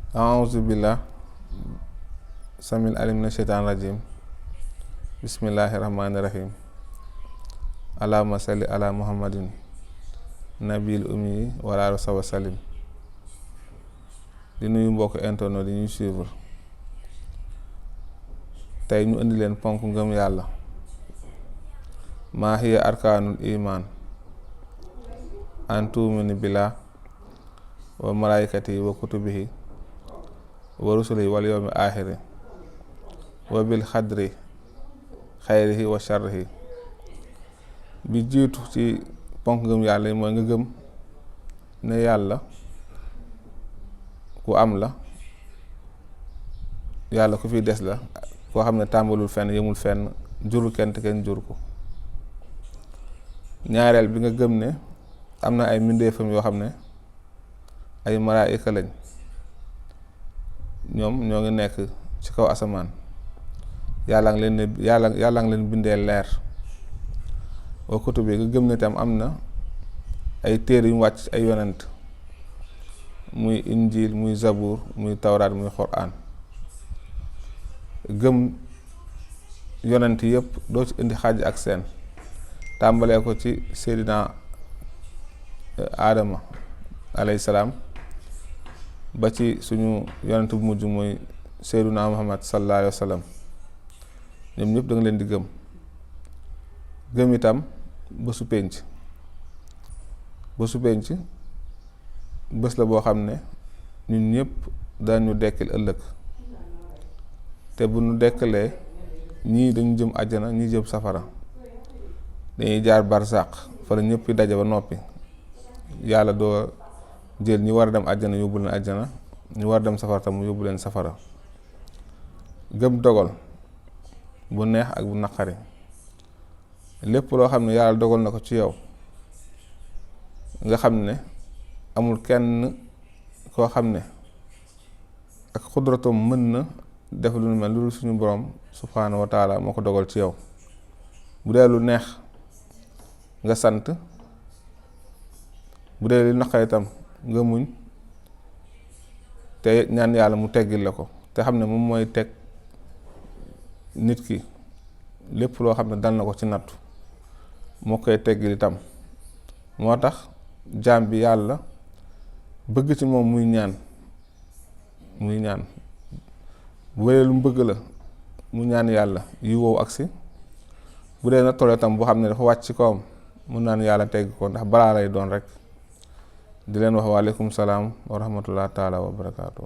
A'udzu billah samil alim mina sheytaan rajim. Bismillahirrahmanirrahim. Allahumma salli ala muhammadin nabil ummi wala rasawa salim. Di nuyu mbokk internet di ñuy suivre. Tey ñu indi leen ponk ngëm yàlla. Maa hiya arkaanul iman. An tu'mina billah wa malaikatihi wa kutubihi wa rusulihi wal yawmil aaxiri wa bil xadri xayrihi wa sharrihi. Bi jiitu ci ponk ngëm yàlla yi mooy nga gëm ne yàlla ku am la, yàlla ku fi des la, koo xam ne tàmbalul fenn yemul fenn, jurul kenn te kenn jur ko. Ñaareel bi nga gëm ne am na ay mbindeefam yoo xam ne ay malaayika lañ, ñoom ñoo ngi nekk ci kaw asamaan, yàlla ngi leen bindee leer. wa kutubi nga gëm ne tam am na ay téere yu mu wàcc ay yonent, muy injil, muy zabuur, muy tawraat, muy xuraan. Gëm yonent yëpp doo ci indi xaaj ak seen, tàmbalee ko ci seydina Adama alayhi salaam ba ci suñu yonent bu mujj muy seydina Muhammad sallallahu alayhi wa sallam. ñoom ñëpp da nga leen di gëm. Gëm itam bésu pénc. bésu pénc bés la boo xam ne ñun ñëpp dañu dekkil ëllëg, te bu ñu dekkalee ñii dañu jëm àjjana, ñii jëm safara. dañuy jaar barsàq fa la ñëpp daje ba noppi, yàlla doo jël ñi war a dem àjjana yóbbu leen àjjana, ñi war a dem safara tam mu yóbbu leen safara. gëm dogal bu neex ak bu naqari. lépp loo xam ne yàlla dogal na ko ci yow, nga xam ne amul kenn koo xam ne ak xudratom mën na def lu mel lu suñu borom subhaanahu wa taala moo ko dogal ci yow. bu dee lu neex nga sant, bu dee lu naqari itam nga muñ te ñaan yàlla mu teggil la ko, te xam ne moom mooy teg nit ki lépp loo xam ne dal na ko ci nattu, moo koy teggil itam. moo tax jaam bi yàlla bëgg ci moom muy ñaan bu wéree lu mu bëgg la mu ñaan yàlla yi wow agsi. bu dee na toll itam boo xam ne dafa wàcc ci kawam mun naan yàlla tegg ko, ndax balaa lay doon rek. di leen wax waaleykum salaam wa rahmatullah taala wa barakaatu.